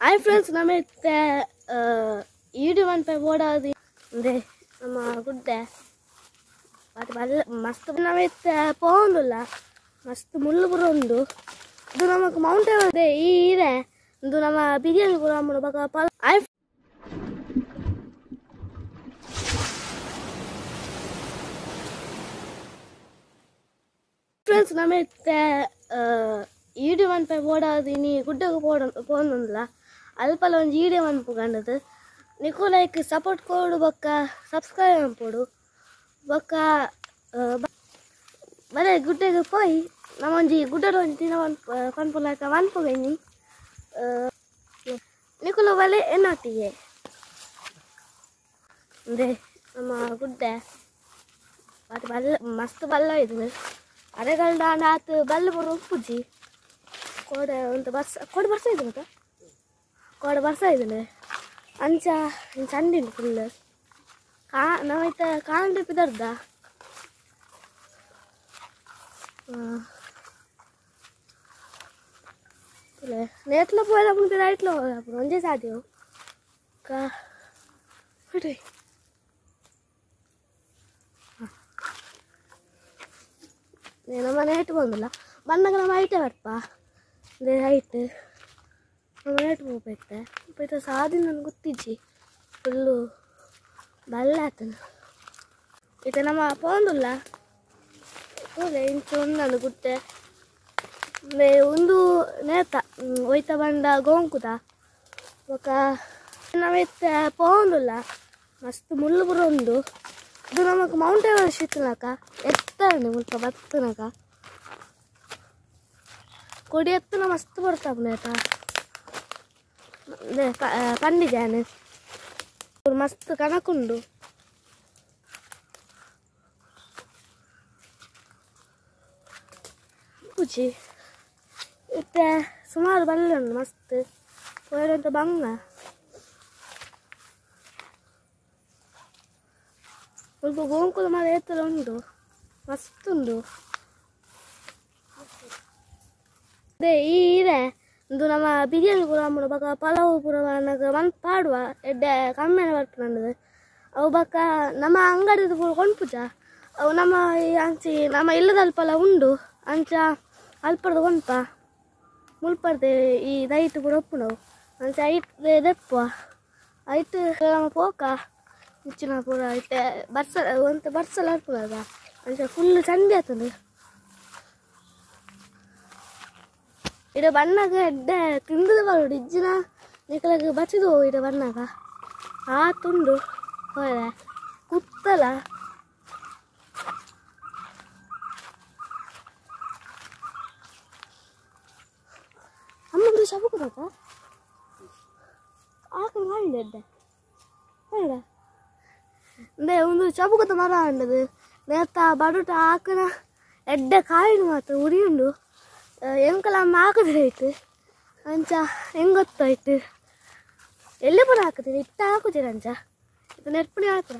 Hi friends, ನಮ್ಮ ಈಡಿ ಮನ್ಪೆ ಓಡಾದಿ ಅಂದೆ ನಮ್ಮ ಗುಡ್ಡೆ ಅದು ಬಲ್ಲ ಮಸ್ತ್ ನಮಿತ್ತೆ ಪೋಂದುಲ್ಲ ಮಸ್ತ್ ಮುಳ್ಳು ಪೂರ ಉಂಡು. ಇದು ನಮಕ್ ಮೌಂಟೇನ್ ಇದೆ ಈ ಇದೆ ಇದು ನಮ್ಮ ಬಿರಿಯಾನಿ ಪೂರ ಬೊಕ ಹಾಯ್ ಫ್ರೆಂಡ್ಸ್, ನಮಿತ್ತೆ ಈಡಿ ಮನ್ಪೆ ಓಡಾದಿ ಇನಿ ಗುಡ್ಡಗ್ ಪೋಂದುಲ್ಲ ಅಲ್ಪಲ ಒಂಜಿ ಈಡೆ ಮನ್ಪು ಕಂಡದು. ನಿಕು ಲೈಕ್ ಸಪೋರ್ಟ್ ಕೊಡು ಬೊಕ್ಕ ಸಬ್ಸ್ಕ್ರೈಬ್ ಮನ್ಪೊಡು ಬೊಕ್ಕ ಬಲೆ ಗುಡ್ಡೆಗ್ ಪೋಯಿ ನಮ್ಮ ಒಂಜಿ ಗುಡ್ಡಡ್ ಒಂಜಿ ದಿನ ಪನ್ಪುಲಕ ಮನ್ಪುಗೈನಿ. ನಿಕುಲು ಬಲೆ ಎನ್ನೊಟ್ಟಿಗೆ ಅಂದೆ ನಮ್ಮ ಗುಡ್ಡೆ ಅದು ಬಲ್ಲ ಮಸ್ತ್ ಬಲ್ಲ ಇದು ಅರೆಗಲ್ದಾಂಡ ಆತು ಬಲ್ಲು ಪೂರ ಉಪ್ಪುಜಿ. ಕೋಡೆ ಒಂದು ಬರ್ಸ ಕೋಡೆ ಬರ್ಸ ಇದು ಮತ್ತೆ ಕೋಡೆ ಬರ್ಸ ಇದ್ದೀನಿ ಅಂಚ ಚಂಡಿಂಡು ಫುಲ್ ಕಾ ನಾವೈತ ಕಾಂಡೆ ಪಿದರ್ದ ನೇತ್ಲ ಪೋಯ್ ರೈಟ್ಲ ಪೋಯ್ ಒಂಜೇ ಸಾಧ್ಯ ಕಾ ನಮ್ಮ ನೇಟ್ ಬಂದಿಲ್ಲ ಬಂದಾಗ ನಮ್ಮ ಐಟೆ ಬರ್ಪ ಅದೇ ಹೈಟ್ ನಮ್ಮ ನೇಟ್ ಹೋಗ್ಬೇಕತೆ ಪೈತ ಸಾದಿ ನನ್ಗೆ ಗೊತ್ತಿಜ್ಜಿ ಫುಲ್ಲು ಬಲ್ಲ ಆತನ. ಇತ್ತೆ ನಮ್ಮ ಪೋಂದುಲ್ಲ ತೂಲೆ ಇಂಚ ಉಂಡು ಗುಟ್ಟೆ ಒಂದು ನೇತ ಒಯ್ತ ಬಂಡ ಗೋಂಕುದ ಬೊಕ ನಮಿತ್ತೆ ಪೋಂದುಲ್ಲ ಮಸ್ತ್ ಮುಳ್ಳು ಪೂರ ಉಂಡು. ಇದು ನಮಕ್ ಮೌಂಟ್ ಎವರೆಸ್ಟ್ ಇತ್ತುನಕ ಎತ್ತಂಡು ಮುಲ್ಪ ಬತ್ತುನಕ ಕೊಡಿ ಎತ್ತುನ ಮಸ್ತ್ ಬರ್ತಾಪುಂಡು ಆಯ್ತಾ ಪಂಡಿಜಾನೆ ಮಸ್ತ್ ಕನಕುಂಡು. ಪೂಜಿ ಇತ್ತೆ ಸುಮಾರು ಬಲ್ಲೆ ಉಂಡು ಮಸ್ತ್ ಪೋಯರಂತ ಬಂಗ ಮುಲ್ಪ ಗೋಂಕುದ ಮರ ಏತಲ ಉಂಡು ಮಸ್ತ್ ಉಂಡು. ಅದೇ ಈ ಇದೆ ಇದು ನಮ್ಮ ಬಿರಿಯಾನಿ ಪೂರ ಬೊಕ ಪಲಾವು ಪೂರ ಮನ್ಪ್ ಪಾಡುವ ಎಡ್ಡೆ ಕಮ್ಮಿನೆ ಬರ್ಪುಂಡು. ಅವು ಬೊಕ ನಮ್ಮ ಅಂಗಡಿದ ಪೂರ ಕೊಂಡ್ಪುಜ ಅವು ನಮ್ಮ ಅಂಚಿ ನಮ್ಮ ಇಲ್ಲದಲ್ಪಲ ಉಂಡು ಅಂಚ ಅಲ್ಪರ್ದು ಕೊಂಪ ಮುಲ್ಪರ್ದು ಈ ದೈಟ್ ಪೂರ ಉಪ್ಪುಂಡವು ಅಂಚ ಐಟ್ ದೆಪ್ಪುವ ಐಟ್ ನಮ್ಮ ಪೋಕ ಇಂಚಿನ ಪೂರ ಇತ್ತೆ ಬರ್ಸ ಒಂತೆ ಬರ್ಸಲ ಇಪ್ಪುನಗ ಅಂಚ ಫುಲ್ ಚಂಡಿ ಆತುಂಡು. ಇಡ ಬಣ್ಣಗ ಎಡ್ಡೆ ತಿಂದದ ಬರೋಡು ಇಜ್ಜಿನ ನಿಕಲಗ ಬಚ್ಚಿದು ಇಡ ಬಣ್ಣಗ ಆ ತುಂಡು ಹೋರೆ ಕುತ್ತಲ ಅಮ್ಮ ಶಬುಕುದಪ್ಪ ಆಕಳ ಮಾಡಿ ಎಡ್ಡೆ ಬೇಡ ಅಂದೆ ಒಂದು ಚಬುಕದ ಮರ ಅಂಡದು ನೇತ ಬಡುಟ ಆಕನ ಎಡ್ಡೆ ಕಾಯಿನ ಮಾತ್ರ ಉರಿಯುಂಡು. ಎಂಕಲ ಅಮ್ಮ ಹಾಕಿದ್ರೆ ಆಯ್ತು ಅಂಚ ಹೆಂಗೆ ಗೊತ್ತಾಯ್ತು ಎಲ್ಲಿ ಪೂರ ಹಾಕುತ್ತೀರಿ ಇಟ್ಟ ಹಾಕುತ್ತೀರ ಅಂಚ ಇದು ನೆಟ್ಪುಣಿ ಹಾಕುರ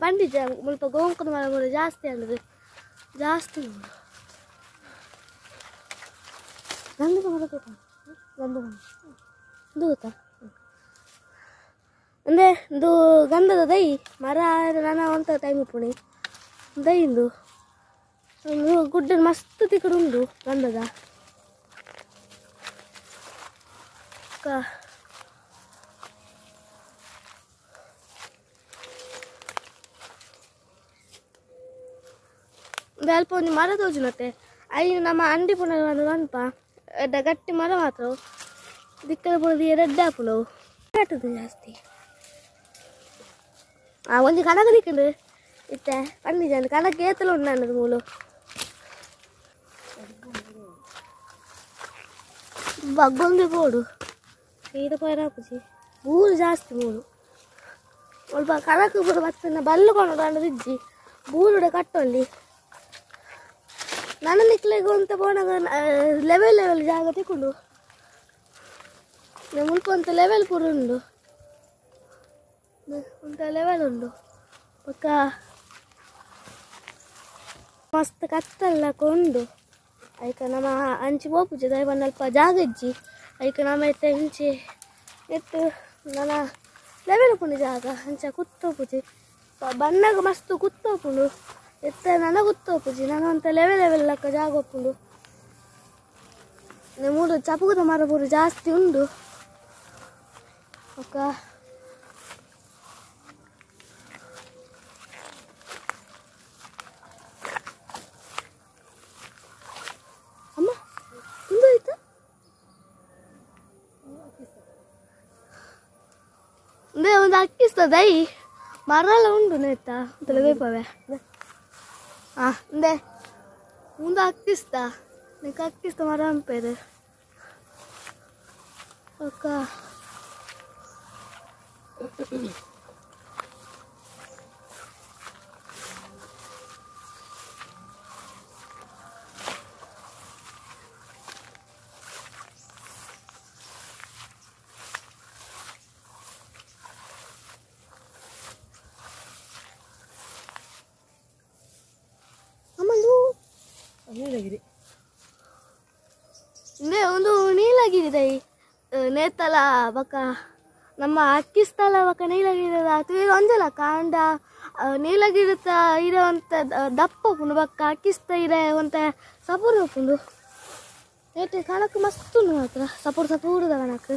ಪಂಡಿಜ ಮುಲ್ಪ ಗೋಂಕುದ ಮರ ಮೂಲ ಜಾಸ್ತಿ ಅನ್ನೋದು ಜಾಸ್ತಿ ಗಂಧದ ಮರ ಗಂಧ ಇದು ಗೊತ್ತಾ ಅಂದರೆ ಇದು ಗಂಧದ ದೈ ಮರ ನಾನು ಅಂತ ಟೈಮ್ ಉಪ್ಪುಣಿ ದೈ ಇಂದು ಗುಡ್ಡ ಮಸ್ತ್ ತಿಕ್ಕಡು ಉಂಡು ಗಂಧದ ಅಲ್ಪ ಒಂದು ಮರ ತೋಜುನತ್ತೆ ಐನು ನಮ್ಮ ಅಂಡಿ ಪುಣ ಅನ್ಪ ಎಡ್ಡ ಗಟ್ಟಿ ಮರ ಮಾತ್ರ ದಿಕ್ಕದ ಪುಣದಿ ಎಡ್ಡೆ ಹಾಪುನವು ಜಾಸ್ತಿ. ಆ ಒಂಜಿ ಕನಕ ದಿಕ್ಕಂಡು ಇತ್ತೆ ಪಂಡಿಜಾನ ಕನಕ ಏತಲ ಉಂಡು ಅನ್ನೋದು ಮೂಲು ಬಗ್ಗೊಂದು ಬೋಡು ಈತ ಪೈರ ಹಾಕುಜಿ ಬೂರು ಜಾಸ್ತಿ ಮೂಲು ಸ್ವಲ್ಪ ಕನಕ ಪೂರ ಬತ್ತನ ಬಲ್ಲು ಕೊಂಡು ಅನ್ನೋದು ಇಜ್ಜಿ ಬೂರುಡೆ ಕಟ್ಟೊಲ್ಲಿ ನನ್ನ ನಿಕ್ಲೆಗ್ ಅಂತ ಪೋನಾಗ ಲೆವೆಲ್ ಲೆವೆಲ್ ಜಾಗ ತಿಕ್ಕೊಂಡು ಮುಲ್ಪ ಅಂತ ಲೆವೆಲ್ ಪೂರ ಉಂಡು ಅಂತ ಲೆವೆಲ್ ಉಂಡು ಪಕ್ಕ ಮಸ್ತ್ ಕತ್ತಲ್ಲ ಕೊಂಡು ಐಕ ನಮ್ಮ ಅಂಚಿ ಪೋಪುಜಿ ದಾಯಿ ಪಂಡ ಅಲ್ಪ ಜಾಗ ಇಜ್ಜಿ ಐಕ ನಮ್ಮ ಇತ್ತೆ ಇಂಚಿ ಇತ್ತು ನನ್ನ ಲೆವೆಲ್ ಉಪ್ಪುಂಡು ಜಾಗ ಅಂಚ ಕುತ್ತೋಪುಜಿ ಬಣ್ಣಗ ಮಸ್ತ್ ಕುತ್ತೋಪುಂಡು ಇತ್ತೆ ನನ ಕುತ್ತೋಪುಜಿ ನನ ಅಂತ ಲೆವೆಲ್ ಲೆವೆಲ್ ಲಕ್ಕ ಜಾಗ ಉಪ್ಪುಂಡು ಮೂರು ಚಪುಗದ ಮರ ಪೂರ ಜಾಸ್ತಿ ಉಂಡು ಒಕ್ಕ ಅಮ್ಮ ಉಂದು ಆಯ್ತಾ ಒಂದೇ ಒಂದು ಅಕ್ಕಿಸ್ತದೈ ಮರ ಎಲ್ಲ ಉಂಡು ನೇತ ತಲೆಬೇಪವೆ ಹಾಂ ಒಂದೇ ಒಂದು ಅಕ್ಕಿಸ್ತ ನಿಂಗೆ ಅಕ್ಕಿಸ್ತ ಮರ ಅಂಪೇರು ಅಕ್ಕ ನೀಲಗಿರಿ ಒಂದು ನೀಲಗಿರಿ ದೈ ನೇತಲ ಬಕ ನಮ್ಮ ಅಕ್ಕಿಸ್ತಲ ಬಕ ನೀಲಗಿರಿದ ಒಂಜಲ ಕಾಂಡ ನೀಲಗಿರಿತ ಇರುವಂತ ದಪ್ಪ ಉಪ್ಪುಂಡು ಬಕ್ಕ ಅಕ್ಕಿಸ್ತ ಇರೆ ಒಂತ ಸಪೂರ್ ಉಪ್ಪುಂಡು ನೇಟೆ ಕಣಕ್ ಮಸ್ತ್ ಉಂಡು ಮಾತ್ರ ಸಪೂರ್ ಸಪೂರದ ಕಣಕ್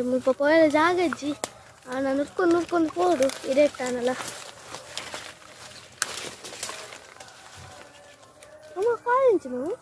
ಮುಲ್ಪ ಪೋಯೆರೆ ಜಾಗ ಇಜ್ಜಿ ಆಂಡ ನುರ್ಕೊಂಡು ನುರ್ಕೊಂಡು ಪೋಡು ಇಡೆಟ್ಟಾನಲ್ಲ ಅಮ್ಮ ಕಾಯಿಂಚಿ ನಾವು